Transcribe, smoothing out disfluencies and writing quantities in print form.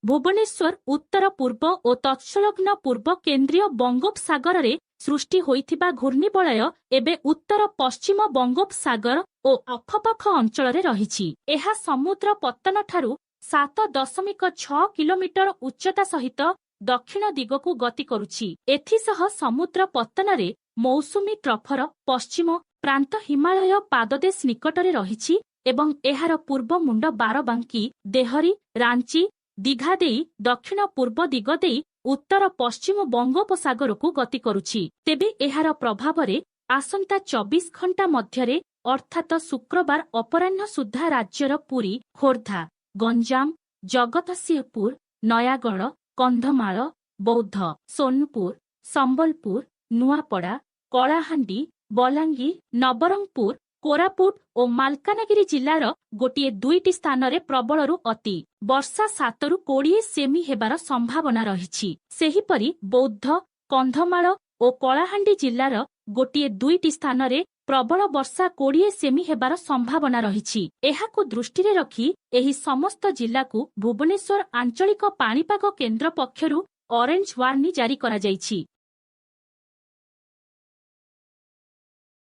ଭୁବନେଶ୍ୱର, ଉତ୍ତର ପୂର୍ବ ଓ ତତ୍ସଂଲଗ୍ନ ପୂର୍ବ କେନ୍ଦ୍ରୀୟ ବଙ୍ଗୋପସାଗରରେ ସୃଷ୍ଟି ହୋଇଥିବା ଘୂର୍ଣ୍ଣିବଳୟ ଏବେ ଉତ୍ତର ପଶ୍ଚିମ ବଙ୍ଗୋପସାଗର ଓ ଆଖପାଖ ଅଞ୍ଚଳରେ ରହିଛି। ଏହା ସମୁଦ୍ର ପତ୍ତନଠାରୁ 7.6 କିଲୋମିଟର ଉଚ୍ଚତା ସହିତ ଦକ୍ଷିଣ ଦିଗକୁ ଗତି କରୁଛି। ଏଥିସହ ସମୁଦ୍ର ପତ୍ତନରେ ମୌସୁମୀ ଟ୍ରଫର ପଶ୍ଚିମ ପ୍ରାନ୍ତ ହିମାଳୟ ପାଦଦେଶ ନିକଟରେ ରହିଛି ଏବଂ ଏହାର ପୂର୍ବ ମୁଣ୍ଡ ବାରବାଙ୍କି, ଦେହରି, ରାଞ୍ଚି, ଦୀଘା ଦେଇ ଦକ୍ଷିଣ ପୂର୍ବ ଦିଗ ଦେଇ ଉତ୍ତର ପଶ୍ଚିମ ବଙ୍ଗୋପସାଗରକୁ ଗତି କରୁଛି। ତେବେ ଏହାର ପ୍ରଭାବରେ ଆସନ୍ତା 24 ଘଣ୍ଟା ମଧ୍ୟରେ, ଅର୍ଥାତ ଶୁକ୍ରବାର ଅପରାହ୍ନ ସୁଦ୍ଧା ରାଜ୍ୟର ପୁରୀ, ଖୋର୍ଦ୍ଧା, ଗଞ୍ଜାମ, ଜଗତସିଂହପୁର, ନୟାଗଡ଼, କନ୍ଧମାଳ, ବୌଦ୍ଧ, ସୋନପୁର, ସମ୍ବଲପୁର, ନୂଆପଡ଼ା, କଳାହାଣ୍ଡି, ବଲାଙ୍ଗୀର, ନବରଙ୍ଗପୁର, କୋରାପୁଟ ଓ ମାଲକାନଗିରି ଜିଲ୍ଲାର ଗୋଟିଏ ଦୁଇଟି ସ୍ଥାନରେ ପ୍ରବଳରୁ ଅତି ବର୍ଷା 7ରୁ 20 ସେମି ହେବାର ସମ୍ଭାବନା ରହିଛି। ସେହିପରି ବୌଦ୍ଧ, କନ୍ଧମାଳ ଓ କଳାହାଣ୍ଡି ଜିଲ୍ଲାର ଗୋଟିଏ ଦୁଇଟି ସ୍ଥାନରେ ପ୍ରବଳ ବର୍ଷା 20 ସେମି ହେବାର ସମ୍ଭାବନା ରହିଛି। ଏହାକୁ ଦୃଷ୍ଟିରେ ରଖି ଏହି ସମସ୍ତ ଜିଲ୍ଲାକୁ ଭୁବନେଶ୍ୱର ଆଞ୍ଚଳିକ ପାଣିପାଗ କେନ୍ଦ୍ର ପକ୍ଷରୁ ଅରେଞ୍ଜ ୱାର୍ଣ୍ଣିଂ ଜାରି କରାଯାଇଛି।